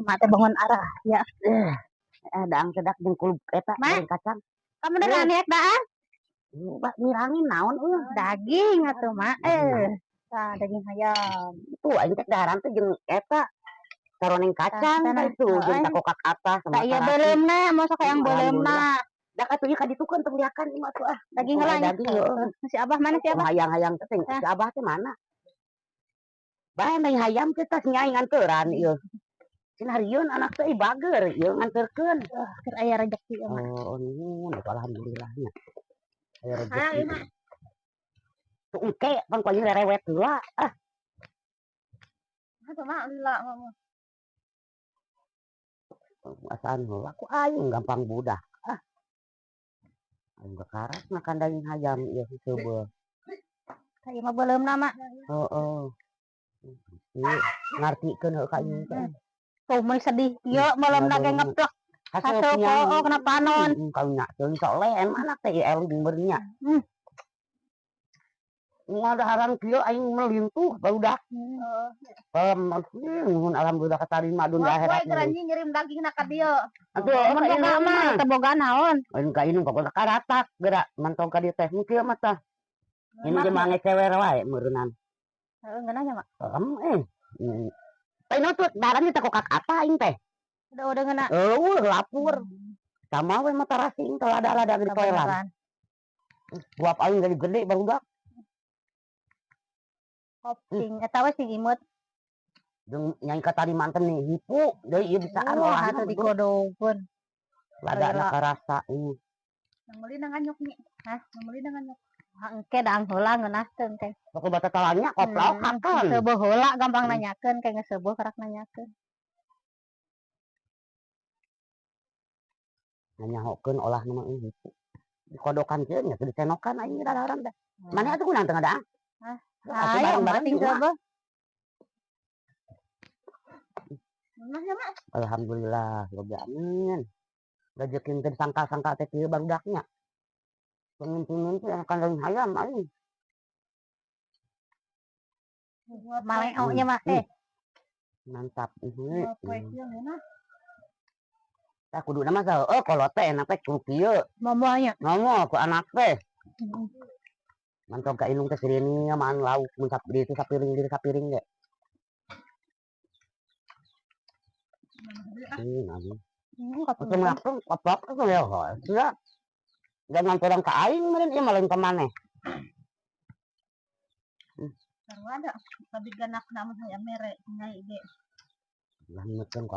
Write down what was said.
Mak teh bangun arah ya. Daang sedak jeung kulub eta Ma? goreng kacang. Kamu udah niat daang? Pak mirangin naon euy? Daging atuh mak. Daging naon? Tah daging hayam. Itu aing teh daharan teh jeung eta saroneng kacang Tah, tah itu jeung oh, takokak atas sama Tah ieu tarasi. beuleumna, mosok hayang beuleumna. Dah atuh ieu ka ditukeun tong diakan ieu mah atuh ah. Daging Tong heula aya nya. daging heueuh. Si Abah mana si Tong Abah? hayang-hayang teh Tah. Si Abah teh mana? Bae daging hayam teh tas nyai nganteuran ieu. Cenah rieun anak teh bager ieu nganterkeun. Keur aya rejeki ieu mah. Oh, nuhun atuh alhamdulillah nya. Aya Ah, rejeki. ieu mah. Tuh engke pan ku aing rerewet heula. Ah, Atuh mak lila mah. Asaan heula ku aing gampang budak. Ah. Aing bakarak makan daging hayam ieu seubeuh. Tah ieu mah beuleumna mak. Heeh. Ieu ngartikeun heuh ka ieu teh. Tuh meuni sedih kieu meuleumna ge ngeplek. Haseup Haseup heueuh kena panon. Kaunya teuing soleh anak teh ieu eling beunya. Moal daharan kieu aing melintuh barudak. Nuhun alhamdulillah katarima dunya akhirat. Wah, anjing ngirim dagingna ka dieu. Atuh Mun ka boga indung mah mah. teu boga naon. Lain ka indung ka karatak geura mantong ka dieu teh mun kieu mah tah. Ini ge mah ngecewer wae meureunnan. Heeh, ngeunah nya mak. Em eh. Teh nutut daharan teh kokak apa aing teh. Udah ngeunah. Eueuh lapur. Sama we mah tarasi teh lada-lada di toilan. Guap aing jadi gede barudak. Sing eta we sing imut. Jeung nyai katarima teh nih hipu deui ieu bisaan Wah, olahna atuh betul. dikodokeun. Ladana karasa ieu. Meuli na nganyuk nih. Hah? Meuli na nganyuk. Engke daang heula ngeunah teh engke. Sok bata talanya koplok akan. Seubeuh heula gampang nanyakeun kayak geus seubeuh karak nanyakeun. Nanyahokeun olahna mah ieu hipu. Dikodokan kieu nya teu dicenokan aing dadaharan teh. Mana atuh kunaon teu ngadaang? Hah? Atuh Ayo bareng-bareng mating juga. seubeuh. Alhamdulillah, rabbil alamin. Rezeki teh disangka-sangka teh kieu barudaknya. Pemimpin-pemimpin akan daging hayam aing. Maleo nya mah eh. Mantap. Tah kuduna mah heueuh kolot teh enak teh kudu kieu. Momonya. Momo ku anak teh. Mantong ka indung teh sirini maan lauk mun di itu sapiring di sapiring ge. Aduh. Oke, makan koplok itu ya, ya. Jangan kurang ke aing meureun ieu mah lain ka maneh. Sarua da, tapi ganak namun hayam mere nyai ge. Lah meukeun ka